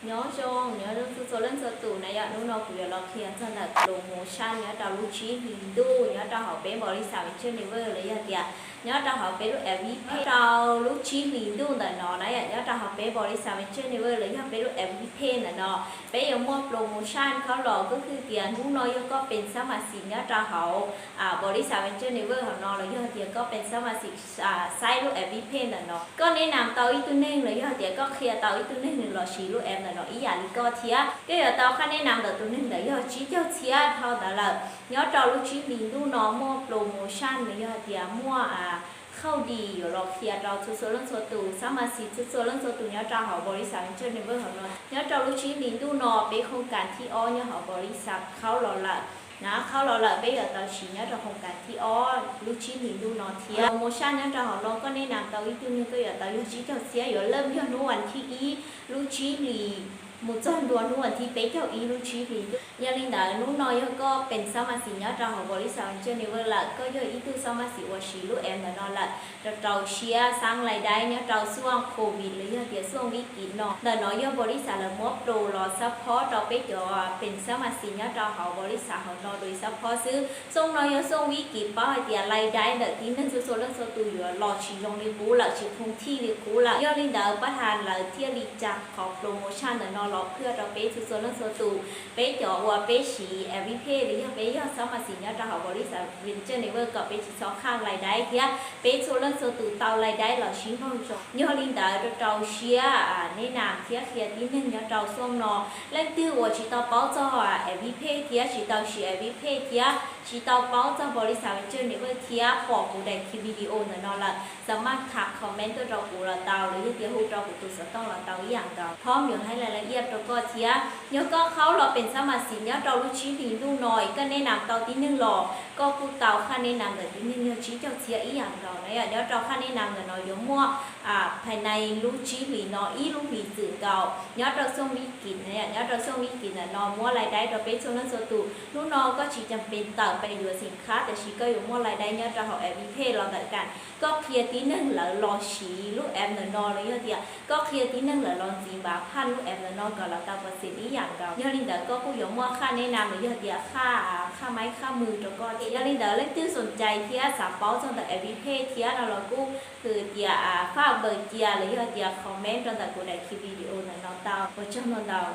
Nyob zoo, nyob zoo txhua txhua leej txhua tus na yom. Hnub no kuv yuav los qhia txog ntawm promotion nyob rau lub tsib hlis ntuj nyob rau hauv peb npaum li xav Venture Never los yog tias nyob rau hauv peb lub app Vipay rau lub tsib hlis ntuj ntawm no na yom. Nyob rau hauv peb npaum li xav Venture Never los yog peb lub app Vipay ntawm no, peb yuav muaj promotion khaub los koj khwj tias hnub no yog koj pees xab mas xis nyob rau hauv npaum li xav Venture Never hauv no los yog tias koj pees xab mas xis saib lub app Vipay ntawm no, koj neb nam tau ib tug neeg los yog tias koj qhia tau ib tug neeg nws los siv lub app ntawm no ib yam li koj thiab, koj yuav tau khab neb nam ntawm tus neeg ntawd yog tsib caug txhiab dhau ntawd lawm. Nyob rau lub tsib hlis ntuj no muaj promotion los yog tias muaj khauj dis yuav los qhia rau txhua txhua leej txhua tus, xab mas xis txhua txhua leej txhua tus nyob rau hauv npaum li xav Venture Never hauv no. Nyob rau lub tsib hlis ntuj no peb khooj kas thib ob nyob hauv npaum li xav khaub los lawm na, khaub los lawm peb yuav tau siv nyob rau khooj kas thib ob lub tsib hlis ntuj no thiab. Promotion nyob rau hauv no koj neb nam tau ib tug neeg koj yuav tau yog tsib caug txhiab, yuav lawj yog hnub vas thib ib lub tsib hlis mus txog ntua hnub vas thib peb caug ib lub tsib hlis ntuj. Yog li ntawd hnub no yog koj pees xab mas xis nyob rau hauv npaum li xav Venture Never lawm, koj yog ib tug xab mas xis uas siv lub app ntawm no lawm, rau rau siab xaab lais daib nyob rau xuaj covid los yog tias xuaj vib kiv no. Ntawm no yog npaum li xav lawv muab pro los xab phob rau peb cov pees xab mas xis nyob rau hauv npaum li xav hauv no rau xab phob xwb. Xyoo no yog xyoo vib kiv paub hais tias lais daib ntawm tib neeg txhua txhua leej txhua tus yuav los tsis zoo li qub lawm, tsis khoom thij li qub lawm. Yog li ntawd pab has lawv thiaj li tsa qhov promotion ntawm no los phwj rau peb txhua txhua leej txhua tus, peb cov uas peb siv app Vipay los yog peb yog xab mas xis nyob rau hauv npaum li xav Venture Never kom peb tsis txhob khaj lais daib thiab peb txhua leej txhua tus tau lais daib los sib npaug zoo. Yog li ntawd rau rau siab neb nam thiab qhia tib neeg nyob rau xyoo no, leej twg uas tsis tau paub txog app Vipay thiab tsis tau siv app Vipay thiab tsis tau paub txog npaum li xav Venture Never thiab pom kuv daim video ntawm no lawm, xav mas tham comment tuaj rau kuv los tau los yog tias hu rau kuv tus xov tooj los tau ib yam nkaus. Thov mum hais lais la iaj rau koj thiab, yog koj khaub los pees xab mas xis nyob rau lub tsib hlis ntuj no es koj neb nam tau tib neeg los koj kuj tau khaj neb nam ntawm tib neeg yog tsib caug txhiab ib yam nkaus na yom. Nyob rau khaj neb nam ntawm no yuav muaj phais nais lub tsib hlis no ib lub hlis txwm nkaus nyob rau xyoo vib kiv na yom. Nyob rau xyoo vib kiv ntawm no muab lais daib rau peb txhua leej txhua tus. Hnub no koj tsis cam pees tawm pes yuav xim khab, tiam sis koj yuav muaj lais daib nyob rau hauv app Vipay los ntawm kas koj qhia tib neeg lawv los siv lub app ntawm no los yog tias koj qhia tib neeg lawv los ntxiv npav phaj lub app ntawm no kom lawv tau pov xim ib yam nkaus. Yog li ntawd koj kuj yuav muaj khaj neb nam los yog tias khaj, khaj maib khaj mws rau koj thiab. Yog li ntawd leej twg xoom cai thiab xav paub txog ntawm app Vipay thiab no los kuj hwm tias faj npaws cia los yog tias comment rau ntawm kuv daim video ntawm no tau. Ua tsaug ntau ntau.